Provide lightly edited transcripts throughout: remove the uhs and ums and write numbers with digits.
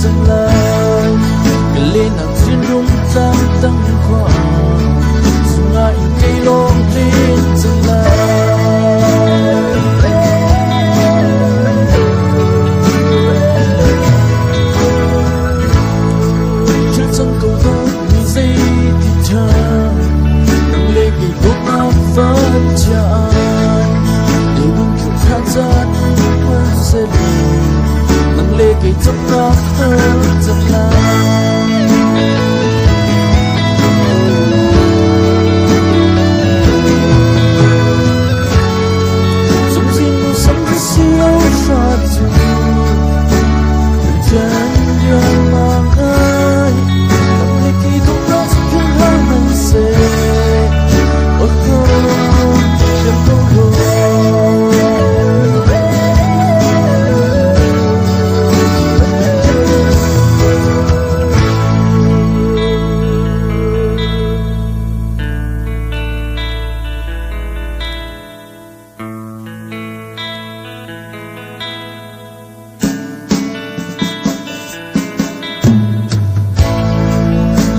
cang lai. Ka lehnak thinlung tlang tang khua sungah in kei lawng tlin cang lai. Thil cang ko dawt mi zei ti ṭha nang le kei dawtnak van chia ai Lewin phun kha caan hman selaw nang le kei caknak har cang lai. Zungzin mu sam ka si lo hra cu Jan rian mang ai nang le kei dawtnak cu philh hlah hmanhseh. Oh, iam ko law.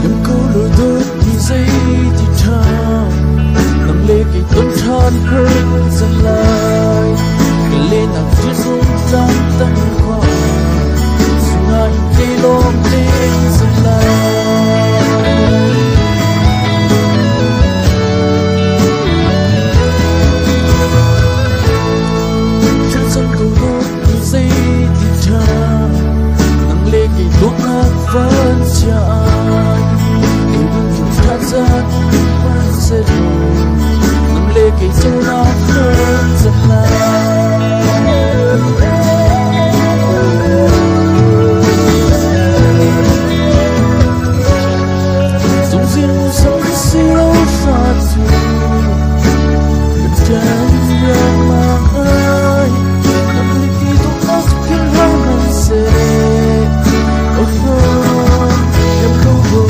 Iam ko law dawt mi zei ti ṭha nang le kei ton ṭhan har cang lai. Ka lehnak ṭihzung tlang tang khua sungah in kei lawng leng cang lai. Thil cang ko dawt mi zei ti ṭha nang le kei dawtnak van chia ai Eidun cu ṭha caan hman selaw nang le kei ceunak har cang lai. Zungzin sam ka si lo hra cu kan ṭan riangmang ai nang le kei dawtnak cu philh hlah hmanhseh. Oh, iam ko law.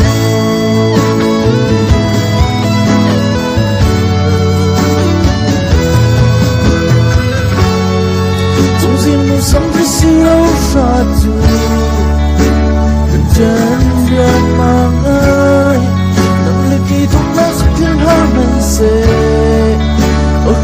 Zungzin mu sam ka si lo hra cu kan ṭan riangmang ai nang le kei dawtnak cu philh hlah hmanhseh. Oh,